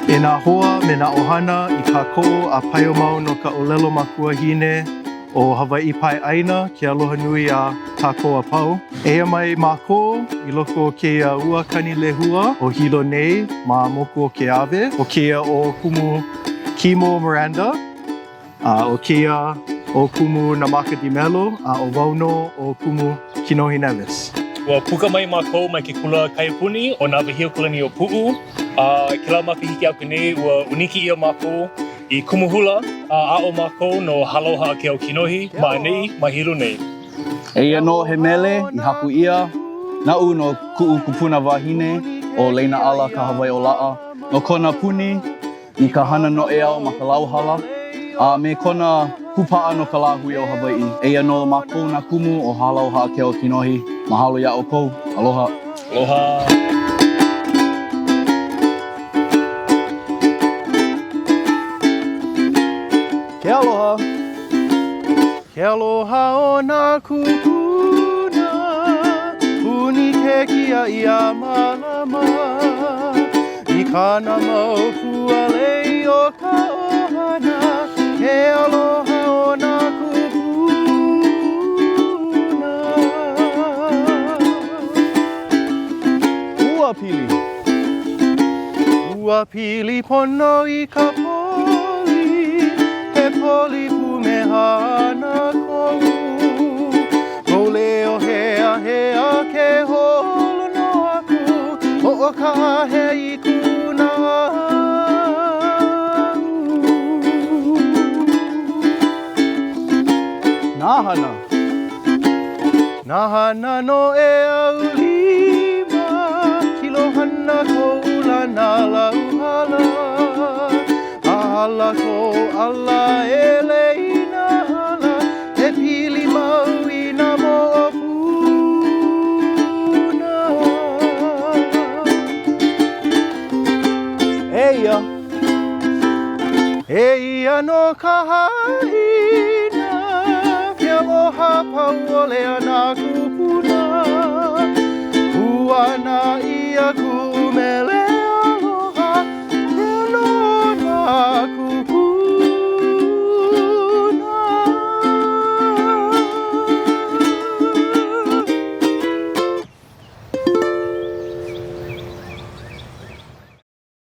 E nā hoa me nā ʻohana i kākoʻo a paio mau no ka ʻōlelo makuahine o Hawaiʻi Paeʻāina, ke aloha nui iā kākou a pau. Eia mai mākou i loko o kēia ua kani lehua o Hilo nei ma moku o Keawe. ʻO kēia ʻo Kumu Kimo Miranda. A ʻo kēia ʻo Kumu Namaka DeMelo, a ʻo wau nō ʻo Kumu Kinohi Neves. Ua puka mai mākou mai ke kula kaiapuni ʻo Nāwahīokalaniʻōpuʻu, a i kēlā makahiki aku nei ua ʻūniki ʻia mākou i kumu hula a aʻo mākou no Hālau Haʻakea o Kinohi ma ʻaneʻi ma Hilo nei. Eia nō he mele i haku ʻia naʻu no kuʻu kupuna wahine ʻo Leinaʻala Kahawaiolaʻa no kona puni i ka hana noʻeau ma ka lauhala, a me kona kūpaʻa no ka lāhui o Hawaiʻi. Eia nō mākou nā kumu o Hālau Haʻakea o Kinohi. Mahalo iā ʻoukou. Aloha. Aloha. Ke aloha. Ke aloha o nā kūpuna, puni ke kiaʻi a mālama i kāna mau pua lei o ka ʻohana. Ke aloha o nā kūpuna. Ua pili. Ua pili pono i ka poli, he poli pumehana koʻu. Kou leo heahea ke holo nō aku, hoʻokahe i kuʻu naʻau. Nā hana. Nā hana noʻeau lima, kilohana kou ulana lauhala, A hala kou ala e lei nā hala, e pili mau i nā moʻopuna. Eia. Eia nō ka haʻina, ke aloha pauʻole a nā kūpuna. Puana.